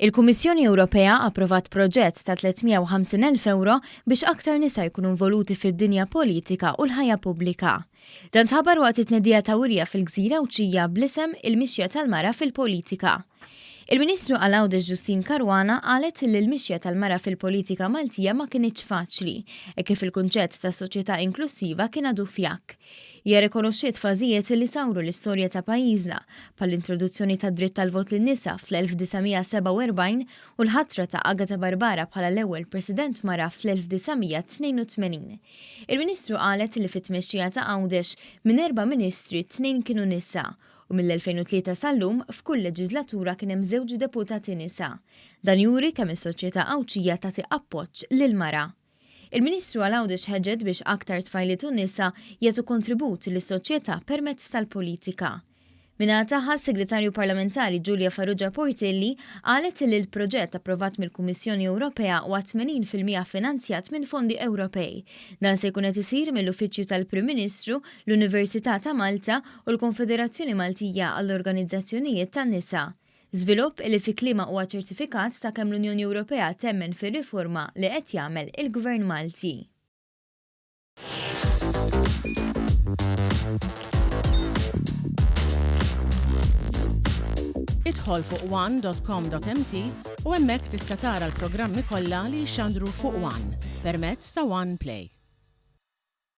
Il-Kummissjoni Ewropea approvat proġett ta' 350,000 ewro biex aktar nisa jkunu involuti fid-dinja politika u l-ħajja pubblika. Dan tħabbar waqt it-tnedija ta' wirja fil-gżira Għawdxija bl-isem Il-Mixja tal-Mara fil-Politika. Il-Ministru għal Għawdex Justyne Caruana qalet li l-mixja tal-mara fil-politika Maltija ma kinitx faċli, hekk kif il-kunċett ta' soċjetà inklussiva kien għadu fjakk. Hija rrikonoxxiet fażijiet li sawru l-istorja ta' pajjiżna, bħall-introduzzjoni tad-dritt tal-vot lin-nisa fl-1947 u l-ħatra ta' Agatha Barbara bħala l-ewwel President mara fl-1982. Il-Ministru qalet li fit-tmexxija ta' Għawdex, minn erba' ministri tnejn kienu nisa u mill-2003 sal-lum f'kull leġiżlatura kien hemm żewġ deputati nisa. Dan juri kemm is-soċjetà Għawdxija tagħti appoġġ lill-mara. Il-Ministru għal Għawdex ħeġġet biex aktar tfajliet u nisa jagħtu kontribut lis-soċjetà permezz tal-politika. Min-naħa tagħha, s-Segretarju Parlamentari Julia Farrugia Portilli qalet li l-proġett approvat mill-Kummissjoni Ewropea huwa 80% finanzjat minn fondi Ewropej. Dan se jkun qed isir mill-Uffiċċju tal-Prim Ministru, l-Università ta' Malta u l-Konfederazzjoni Maltija għall-Organizzazzjonijiet tan-Nisa. Żvilupp li fi kliemha huwa ċertifikat ta' kemm l-Unjoni Ewropea temmen fir-riforma li qed jagħmel il-Gvern Malti. Idħol fuq one dot com dot mt u hemmhekk tista' tara l-programmi kollha li jixxandru fuq one permezz ta' One Play.